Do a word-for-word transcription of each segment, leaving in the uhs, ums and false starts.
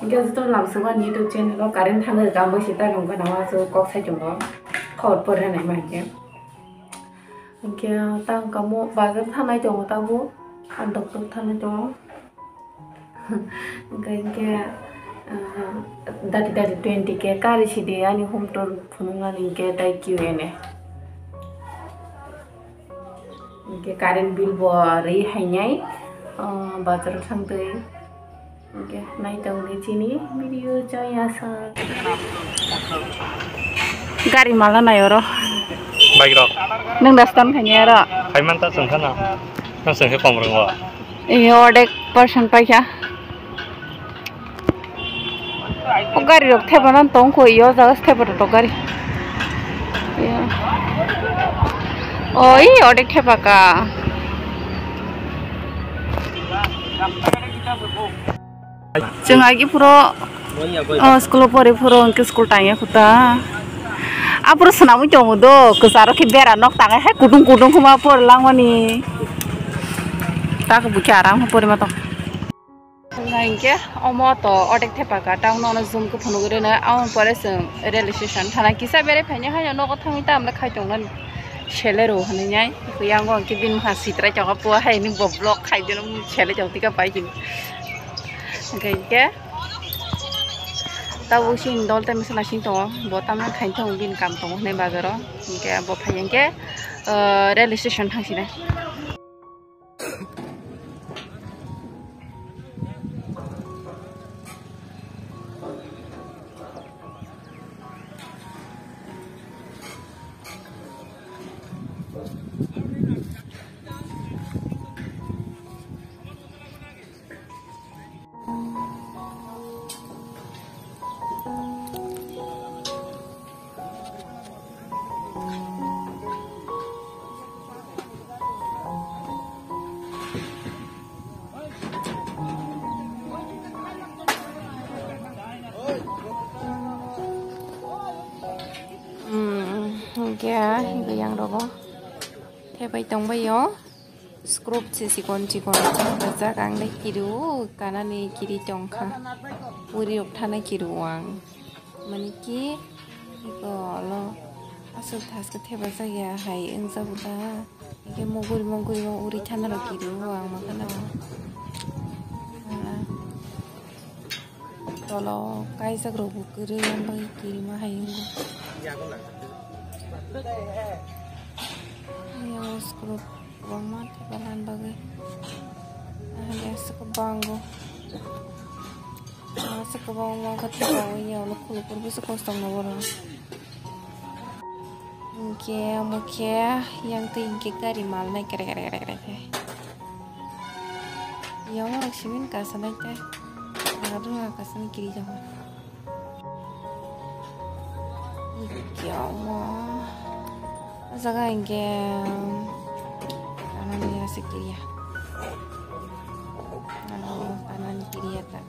Hingke joto lamsok ani YouTube channel o current thangwi rwkha, ang bai se ta nung gana o aswk kok sai tongo. Khobor pore nai ma hingke. Hingke tang kamo bazar thanai tongo tabuk. Ang doctor thanai tongo. Hingke, hingke, ah, dati dati twenty K kari sidi ani home tour phunuknani hingke tai Q and A. Hingke current bill bo ri hainai, ah, bazar thangtwi. Hingke naitongdi chini video joya sa. Gari mala nai oro. Bike rok. Nung dastan khainai oro. Khaiman ta chwng khana. Nang chwng khe kom rwngo. Iyo, odek percent paikha. O gari rok thepana tong kho, iyo jaga se thepa rok gari. Iyo. O, i odek thepa ka. Chwng agi phuro, o, school o pori phuro hwnkhe school tangya khuta. Aphuru swnamwi tongo do, kwcharo khe bera nok tangai hai kutung kutung khuma por langmani. Tak bukhe aram khe porima tong. Hingke omo to odek thepa ka town no zoom khe phunugwi rwno, aboni pore chwng rail station thana kisa berai phaini hai nogo thangwi ta amle khai tongnani. Sele rw hwnwi nai, hwnkhe yango hwnkhe bini bwkha sitrai chongkha, pua hai hwnwi bo vlog khai dino, sele chong tika pai kini. Hwnkhe hwnkhe tabuk chini dol tei mwswk naising tongo, bo tamni khai tongo bini kam tongo hwnwi bazaro, hwnkhe bo phai hwnkhe, ah, rail station thang sinai. Hmm, hingke, hingke yang rogo. Thepai tongbaio. Scrub se chikon chikon. Bajak ang dai kirio, kanani kiri tongkha. Uri rok thana kirio ang. Maniki, iko lo aswk thaske thepajak ya hai wngjago da. Hingke muguri muguri bo uri thana rok kirio ang makana. Ah, tolo kaijak rok bo kwrwi, ang bagwi kirima hai wngo. Ayang scrub kwbangma thepa lan bagwi. Ah, ya, aswk kwbanggo. Masa kwbangma khe thepagwi ya ulo khulupur bwswk kosom no borok. Hwnkhe omo khe yang twi hwnkhe gari malnai kre kre kre kre khe. Yang rok simin kasanai tei. Nagadwng kasanai kiri jago. Hwnkhe omo o jaga hwnkhe kanani aswk kiriya. Ano kanani kiriya ta.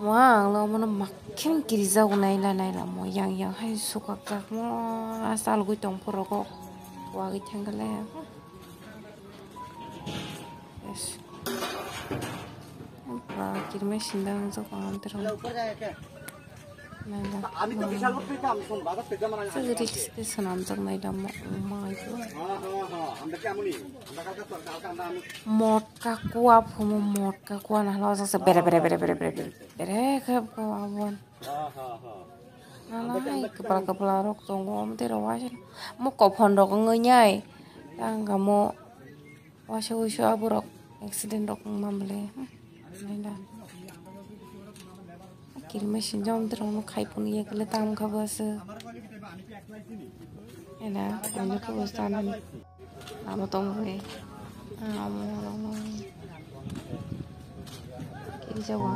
Mo ang lo mono makheng kirijago naila naila mo yang yang hai sukak jak mo asal gwi tong phuru kok wagwi thangkhe le. Yes. Ba kirmai sinda ang jok ang antero. Naila. আমি তো বিশাল করতে কাম শুন বাজার থেকে মানে Sagi risk te swnamjak naila mo-, mo-, हाँ, हाँ, हाँ, हम तो क्या मुनी? हम तो कल का, कल का, कल का हम Motka kua phumu, motka kua na halo jasa bere, bere, bere, bere, bere, bere, bere khe kua abon. Nala hai kwpla kwpla rok tongo, omo tei rok waisa mo kophon rok wngwi nai. Tang kamo waisa wuisu aborok accident rok wngma bwle. Hmm, naila. Kirima sinjam tei rok khai phunukya kwle tamo kha bo aswk. Ena, kono khe bo chanani. Amo tongwi. Amo, amo. Kisa wa.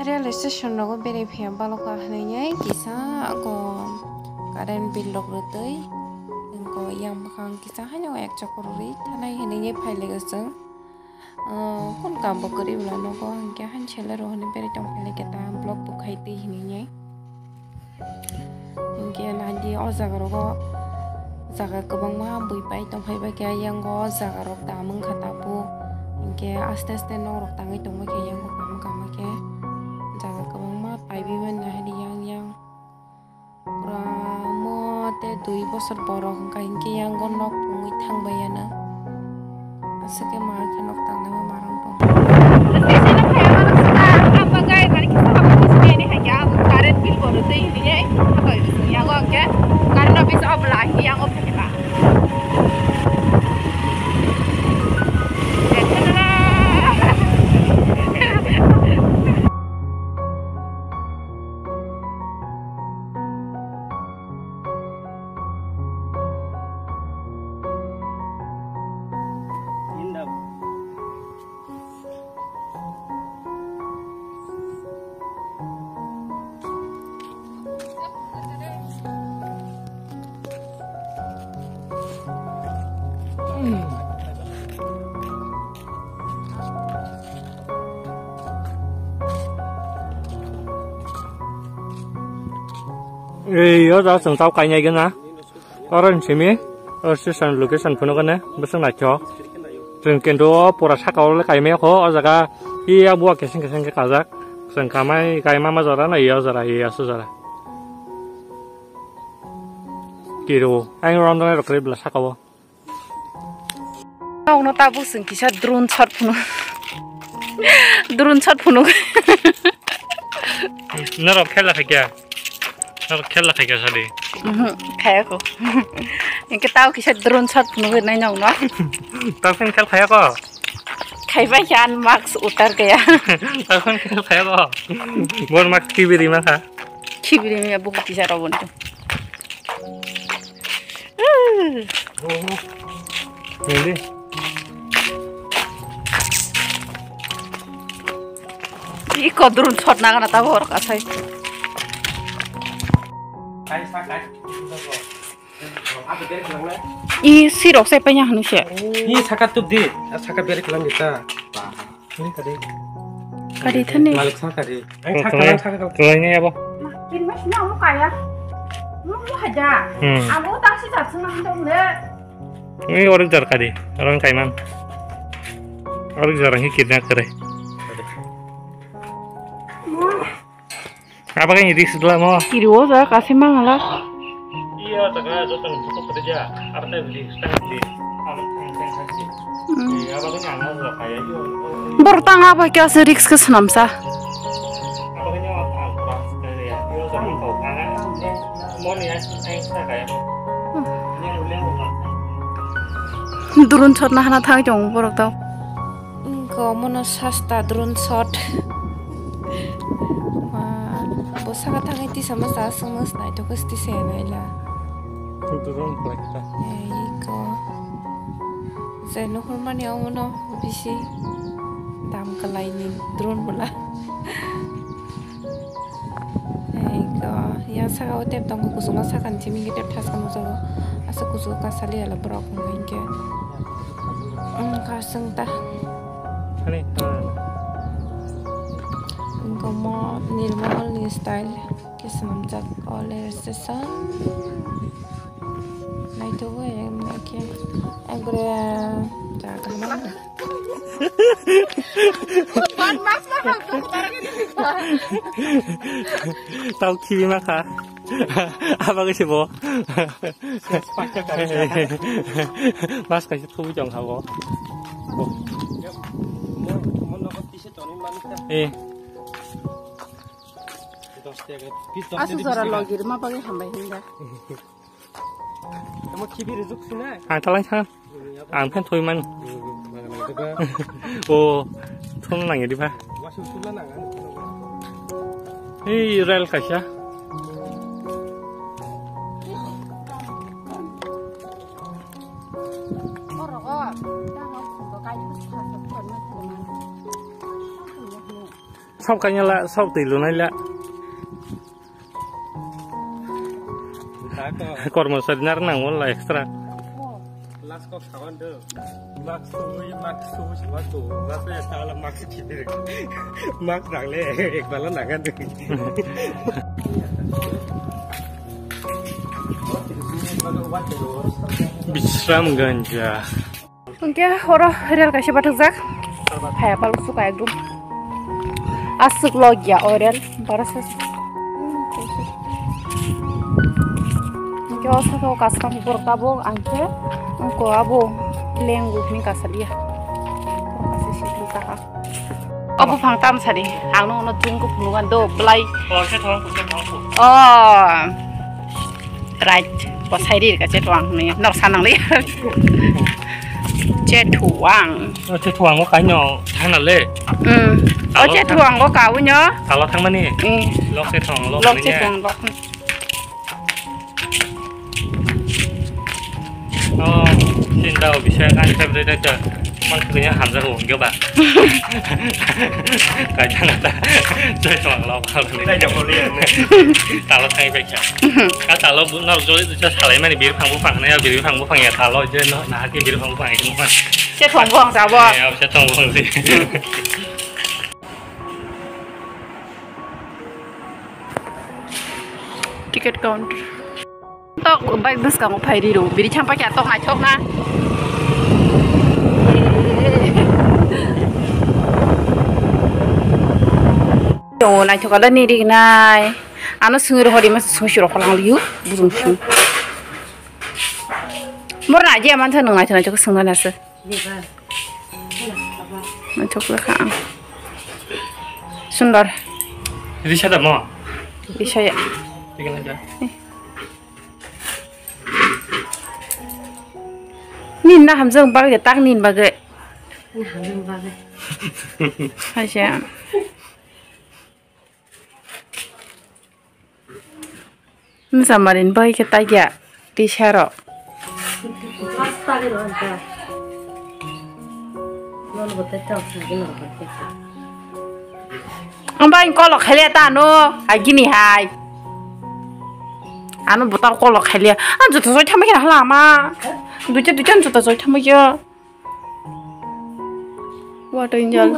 Rail station rogo berai phiya balok hinwi kisa ako current bill rok rwtwi. Engko yang bwkhang kisa haino ek chokor rwi thanai hinwi phai lai o chwng. Ah, kun kam bo kwrwi bwla nogo, hinkhe haini salai rok hinwi berai tong phai lai khe ta vlog bo khai twi hinwi. Hinkhe naidi o jaga rogo jaga kwbangma bui pai tong phai bai khe, yang o jaga rok dam wngkha tabuk. Hinkhe aste aste nok rok tangwi tong bai khe, yang o kama kama khe jaga kwbangma paibi mani naidi yang yang. Pura mo te dui bosor borok hwnkha hinkhe yango nok pungwi thang bai yano. Aswk khe ma khe nok tangnai ma marang tong. Current bill bo rwtwi hinwi habai rwsong yago hwnkhe current office off la hinkhe yango phai kha. Ei, o jaga chwng tau kainai gana. Oro ni simi, o station location phunukgwne, bwswk naithok. Chwng kintu o pura saka o le kaimaya kho, o jaga iya buwa keseng keseng khe kajak. Chwng kamai kaima ma jora no iya o jora, iya aswk jora. Kiru, ayang rondonai rok kwrwi bwla saka o. Tauno tabuk chwng kisa drone shot phunu. Drone shot phunu. Norok khela khaikya. Norok khela khaikya sadi. Mhm, khayako. Engke tau kisa drone shot phunu nai nong no. Tau khen khel khayako. Khaibai khe an mask utar kaya. Tau khen khel khayako. Bor mask kibiri masa. Kibiri me buku kisa robon tu. Nindi. Iko drone shot nagana tabo hor kasai. I sirok sai panya hanu se. I saka tup di, saka beri kelam kita. Kari thani. Malik sa kari. Ang sa kari, sa kari. Kalai ni abo. Kin mas na mo kaya. Mo mo haja. Hmm. Abo taksi jat sung nang dong le. Ini orang jar kari, orang kaiman. Orang jarang hi kidnap kare. Apa kan ini sebelah mo? Kiri o ja kasi mangala. Iya, tengah itu tengah buku kerja. Apa tadi beli? Setengah beli. Amat tengah tengah haji. Hmm. Iya, apa kan yang ada kayak itu. Bortang apa kya se risk ke senam sa? Apa kan yang apa kurang sekali ya? Iya, sama kau kan. Mau nih ya, saya kayak. Ini udah mau. Drone shot na hana thang jong borok tau. Ko mono sasta drone shot. Ma, bo saka thangwi tisa masa aswk masa naithok se tisa naila. Drone khlai kha. Ei ko. Je nuhur mani omono bisi dam kwlai ni drone bwla. Ego, yang saka o tep tongo, kusuma saka ni simi tep thas kanu jago. Asa kusu kasali ala borok wngkha hinkhe. Wngkha sengta. Ani, ah. Wngkha mo Nirmahal ni style khe swnamjak o rail station. Naitugwi emne khe ekbare Tau khibi ma kha. Aba khe se bo. Mas kaisa thubi tong kha bo. Eh. Asu jora logir ma bagwi hambai hinda. Ang talai thang. Ang phan thoi man. O, thung nang di ba. Ei, rel kaisa. Sok kanya la, sok twi lunai la. Kormo sari nar nang wala extra. Last kok sawan do. Mask sui, mask sui, mask sui, mask sui, sala mask sui. Mask nang le, ek bala nang kan. Bisramganj. Hwnkhe oro rel kaisa bathakjak. Haya paluk suka ekdum. Aswk logya o rel. Bara sa. Hwnkhe o saka o kaskang borok tabuk, ang khe wngkha abo lenguk ni kasalia. Borok kaisa sitwng taha. O buphang tam sadi, ang no, no chwng kuk phunukha do, belai. O, khe thong, khe thong, khe thong. O. Right, bwsai ri ka chetwang ni, nok sanang li. Chetwang. O chetwang o kaino thangna le. Hmm. O chetwang o kaunyo. Salo thangmani. Hmm. Lok chetwang, lok. Lok chetwang, lok. Oh, sinda o bisa kan favorite ta. Mang kanya hamja ho gyo ba. Kai thang ta. Jai thang lo ba. Jai thang lo ya. Talo thai bai kya. Ka talo bu na jo ja salai mani bir phang bu phang na ya bir phang bu phang ya talo je no na ki bir phang bu phang ya. Che thong bong sa bo. Ya che thong bong si. Ticket counter. Tok bike bwskango phai riro. Biri champa kya tok naithok na. Tongo naithok ala ni rik nai. Ano sungir hori mas sungir rok lang liu. Burung sung. Mor na je man thang nang naithok naithok sung na se. Naithok le kha ang. Sundor. Risa da mo? Risa ya. Tigana da. Nin na hamjang bagwi tak nin bagwi. Nin hamjang bagwi. Haja. Nsa marin bai khe tagya tisa rok. Ang bai kolok khaile ta ano agini hai. Ano bota kolok khaile. Ang juta joi thamai khe hala ama. Duita duita juta joi thamai khe. Water injal.